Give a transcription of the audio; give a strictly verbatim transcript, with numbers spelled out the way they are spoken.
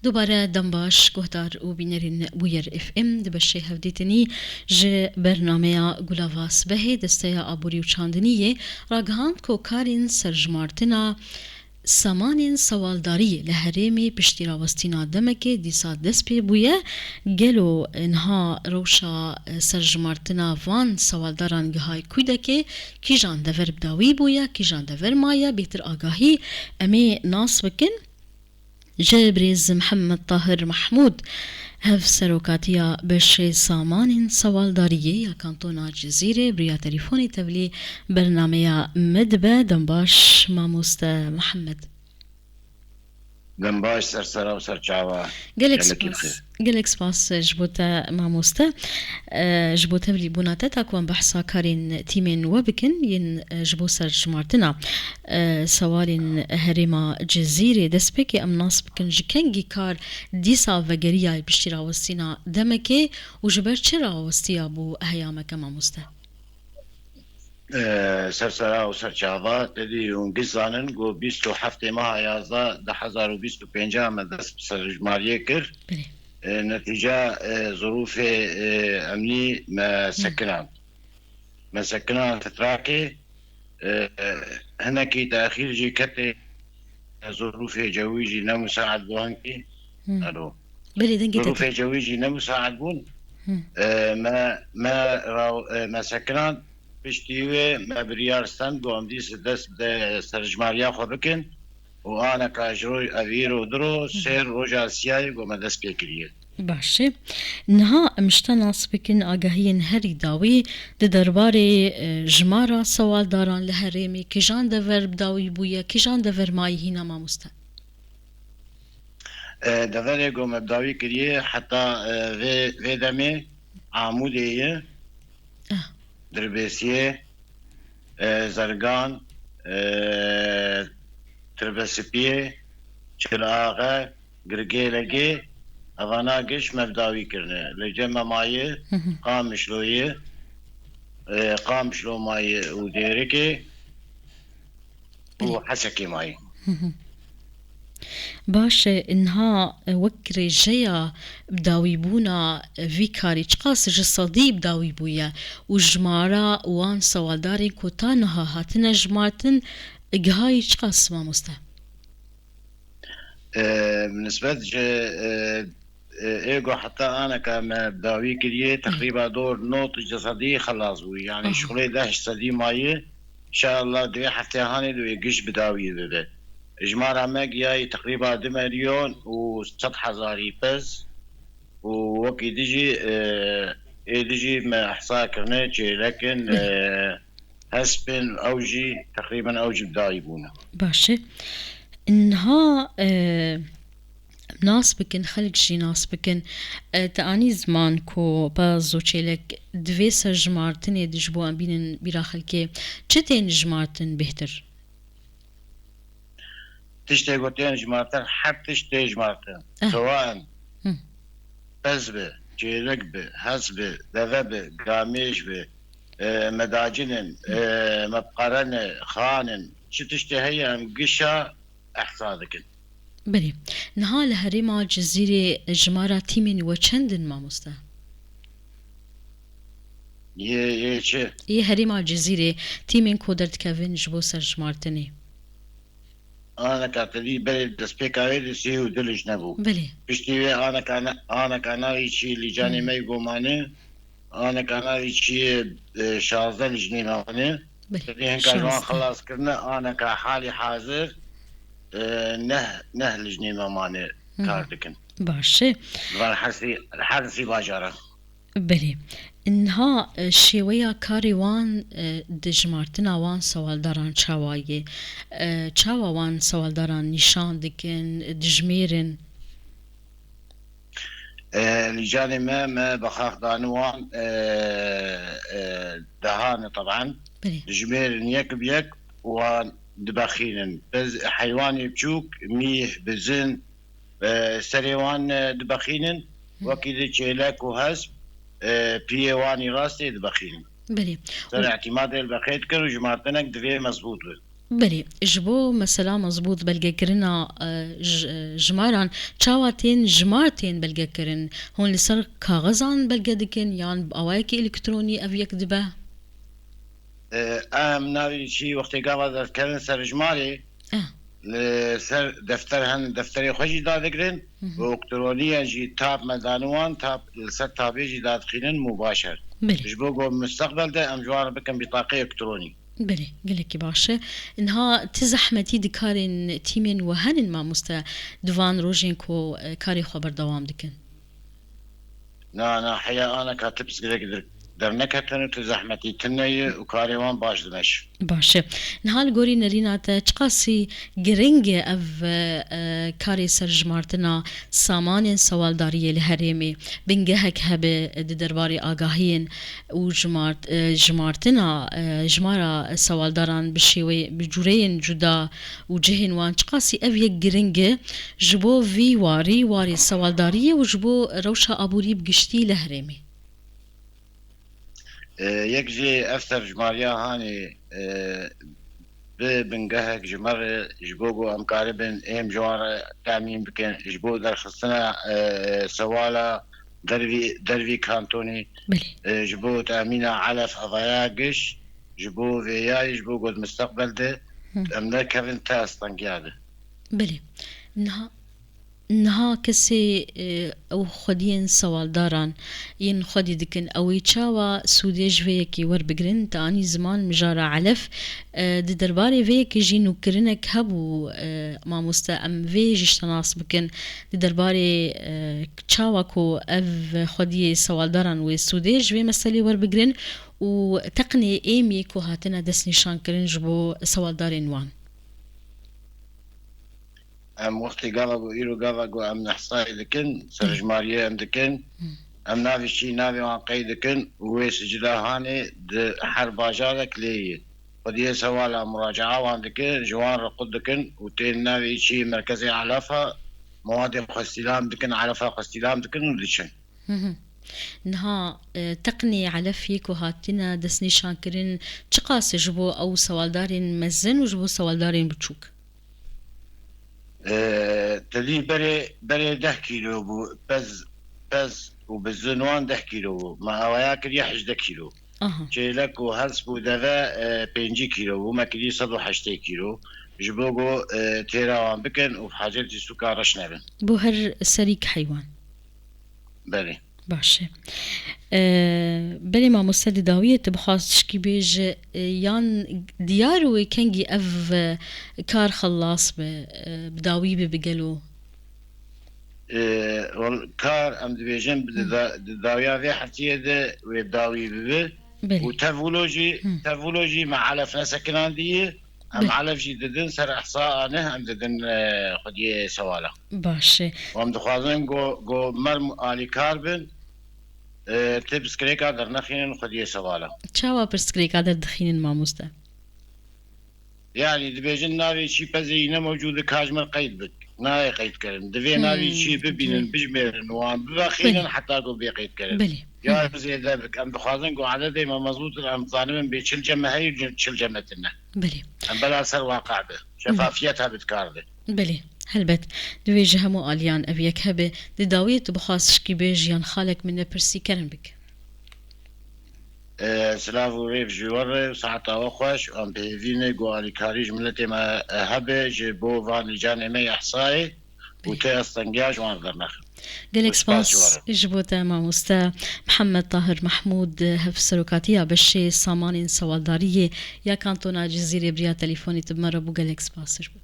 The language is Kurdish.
Dubare dem baş, guhdar û bînerên Bûyer F M. Di beşê hevdîtinî ji bernameya Gulava Sibehê, Desteya Aborî û Çandiniyê ragihand ku karên serjimartina samanên sewaldariyê li herêmê piştî rawestîna demekê dîsa dest pê bûye. Gelo niha rewşa serjimartina van sewaldaran gihay kûdekê? Kîjan dever bi dawî bûye, kîjan dever maye? Bêhtir agahî em ê nas bikin ji birêz Mihemed Tahir Mehmûd, hevserokatiya beşê samanên sewaldariyê ya kantona Cizîrê, bi riya telîfonê tevlî bernameya me dibe. Dem baş, mamoste Mihemed. Dem baş, ser sera û ser çava. Gelek Gelekî spas. Xêr. Gelek spas ji bo te, mamoste. E, ji bo tevlîbûna te, ta ku em behsa karên tîmên we bikin, yên, e, ji bo serjimartina, e, sewalên herêma Cizîrê dest pê ke, em nas bikin ji kengî kar dîsa vegeriya piştî rawestîna demekê û ji ber çi rawestiya bû heya me ke, mamoste? E, ser sera û ser çava, tedî hûn giş zanin ku bîst û heftê meha yazdeh du hezar û bîst û pênc me dest bi serjimariyê kir. Belê. E, netîca, e, zirûfê, e, emnî me Hı. sekinand. Me sekinand fitrakê, e, e, hinekî texîr jî ketê, e, zirûfê cewî jî ne musaid bû hinkî. Hı. Alo. Belê, dengê te Zirûfê tê. cewî jî ne musaid bûn. Hı. E, me, me raw-, e, me sekinand, piştî wê me biryar stend, ku em dîs dest bi serjimariya xwe bikin. Û aneka ji roj ev îro diro Hı hı. sêr roja siyayê ku me dest pê kiriye. Baş e. Niha em ji te nas bikin agahiyên herî dawî di derbarê, e, jimara sewaldaran li herêmê, kîjan dever bi dawî bûye, kîjan dever mayî hîna, mamoste? E, deverê ku me bi dawî kiriye heta, e, vê, vê demê Amûdê ye. Ah. Dirbêsiyê, e, Zergan, e, Tirbesipiyê, Çil Axe, Girgêlegê, evana giş me bi dawî kirine. Li cem me maye, Hı hı. Qamişloyê, e, Qamişlo maye û Dêrikê û Belê. Hesekê maye. Hı hı. Baş e, niha, e, wek rêjeya bidawîbûna, e, vî karî çiqas ji sedî bidawî bûye û jimara wan sewaldarên ku ta niha hatine jimartin, gihayî çiqas, mamoste? E, bi nisbet ji, e, e, ê ku heta aneka me bidawî kiriye, Hı. teqrîba dor nod ji sedî xelas bû. Yani Aha. şixulê deh ji sedî maye. Înşallah di vê hefteya hanê de wê giş bidawî bibe. Jimara me giyayî teqrîba du milyon û sed hezarî pez û wekî dijî, e, ê dijî me ehsa kirine çêlek in, Belê. e, hesp in, ew jî teqrîben ew jî bidawî bûne. Baş e. Niha, e, nas bikin, xelk jî nas bikin. E, te anî ziman ku pez û çêlek divê ser jimartinê de ji bo em bînin bîra xelkê. Çi tên jimartin bêhtir? Tiştê ku tên jimartin, her tişt tê jimartin. Eh. Sewa in Hı. pez bi, çêlek bi, hes bi, deve bi, gamêj bi, e, medacin in, Hı. e, mebqeren e, xan in. Çi tiştê heye em gişa ehsa dikin. Belê. Niha li herêma Cizîrê jimara tîmên we çend in, mamoste? Yê, yê çi? Yê herêma Cizîrê tîmên ku derdikevin ji bo serjimartinê. Aneka te dî berê destpêka wê de sê û du lijne bû. Belê. Piştî wê aneka na-, aneka navî çî lîcanê Hı. me yê gomane, aneka navî çî, e, şazdeh lijnê me mane. Belê. Te dî hinka ji wan Şazdeh. xelas kirine, aneka halî hazir, e, neh, neh lijnê me mane Hı. kar dikin. Baş e. Li van her sê, her sê bajara. Belê. Niha, e, şêweya karê wan, e, di jimartina wan sewaldaran çawa ye? E, çawa wan sewaldaran nîşan dikin, dijmêrin? E, lîcanê me, me bi xax dane wan, e, e, dehan e teban. Belê. Dijmêrin yek bi yek wan dibexînin. Biz heywanê biçûk, mîh, bizin, e, serê wan, e, dibexînin. Hı. Wekî di çêlek û hesp, e, piyê wan î rastê dibexînin. Belê. Ser Û îtîmadê li bexê dikir û jimartinek divê mezbût be. Belê, ji bo mesela mezbût belgekirina, e, ji-, e, jimaran, çawa tên jimar tên belgekirin? Hûn li ser kaxizan belge dikin yan bi awayekî elektronî ev yek dibe? E, em navê çî wextê gava derdikevin ser jimarê, Ah. li ser defter hen, defterê xwe jî dadigrin, Hı hı. û elektronî jî tab me daniwan, tab, li ser tabê jî dadixînin mubaşer. Belê. Ji bo ku mustaqbel de em ji wan re bikin bîtaqê elektronî. Belê, gelekî baş e. Niha ti zehmetî dikarên tîmên we henin mamoste di van rojên ku, e, karê xwe berdewam dikin? Na, na, heya aneka ti pirsgirêk dir-, derneketin û ti zehmetî tune ye û karê wan baş dimeş. Baş e. Niha li gorî nerîna te çiqasî giring e ev, e, karê serjimartina samanên sewaldariyê li herêmê? Bingehek hebe di derbarê agahiyên û jimart-, e, jimartina, e, jimara sewaldaran bi şêweyê, bi cûreyên cuda û cihên wan çiqasî ev yek giring e ji bo vî warî, warê sewaldariyê û ji bo rewşa aborî bi giştî li herêmê? E, yek jî ev serjimariya hanê, e, bi bingehek ji me re ji bo ku em karibin êm ji wan re temîn bikin, ji bo derxistina, e, sewala dervî, dervî kantonî, Belê. e, ji bo temîna elef evaya giş, ji bo vêyayî, ji bo ku di mustaqbel de Hı. em nekevin te astengiya de. Belê. Niha, niha kesê, e, ew xwediyên sewaldaran yên xwedî dikin, ew ê çawa sûdê ji vê yekê werbigirin? Te anî ziman mijara elef, e, di derbarê vê yekê jî nûkirinek hebû, e, mamoste, em vê jî ji te nas bikin. Di derbarê, e, çawa ku ev xwediyê sewaldaran wê sûdê ji vê meselê werbigirin û teqnê êmî ku hatine destnîşankirin ji bo sewaldarên wan? Em wextê gava ku îro gava ku em nehsayê dikin, serjimariyê em dikin, Hı. em navê çî navê wan qeyd dikin û wê sicila hanê di her bajarek lê ye. Xwediyê sewala muracaa wan dikin, ji wan re qut dikin û tên navê çî merkezê elefa, mewadê xwe stîlam dikin, elefa xwe stîlam dikin û diçin. Hı hı. Niha, e, teqnê elefê ku hatine destnîşankirin, çiqas e ji bo ew sewaldarên mezin û ji bo sewaldarên biçûk? E, tevî berê, berê deh kîlo bû, pez, pez û bizin wan deh kîlo bû. Me awaya kiriye hejdeh kîlo. Aha. Çêlek û hesp û deve, e, pêncî kîlo bû, me kiriye sed û heştê kîlo. Ji bo ku, e, têra wan bikin û bi hacetî sûka reş nebin. Bo her serîk heywan. Belê. Baş e. E, belê mamoste, di dawiyê tu bixwast tişkî bêje, e, yan diyar wê kengî ev, e, kar xelas be, e, bi dawî bibe gelo? E, wal-, kar em dibêjin bi Hı. da-, di dawiya vê heftiyê de wê bi dawî bibe. Belê. Û tevûlo jî, Hı. tevûlo jî me elef nesekinandiye. Em Belê. elef jî didin ser ehsa aneh, em didin, e, xwediyê sewala. Baş e. Û em dixwazin go, go merm alîkar bin, e, ti pirsgirêka dernexînin xwediyê sewala. Çawa pirsgirêka derdixînin mamoste? Yani dibêjin navê çî pezê yî ne mewcûd e, ka ji me qeyd bik. Nayê qeyd kirin. Divê Hmm, navê çî bibînin, divê. bijmêrin û wan bivexînin Belê. heta ku bê qeyd kirin. Belê. Ya Hmm. zêde bik. Em dixwazin ku ededê me mezbût in, em zanibin bê çil cem me heye û çil cem me tune. Belê. Em bela ser waqe be. Belê. Şefafiyet hebe di kar de. Belê. Helbet. Divê ji hemû aliyan ev yek hebe. Di dawiyê tu bixwast tişkî bêj yan xalek min ne pirsî kerem bik. E, silav û rêv ji we re û saeta we xweş. Em bi hêvî ne ku alîkarî ji miletê me, e, hebe ji bo van lîcanê me yê ehsayê û Belê. tê astengiya ji wan dernexin. Gelek Û spas spas ji we re. ji bo te mamoste Mihemed Tahir Mehmûd, hevserokatiya beşê samanên sewaldariyê ya kantona Cizîrê bi riya telefonê tu bi me re bû. Gelek spas ji bo te.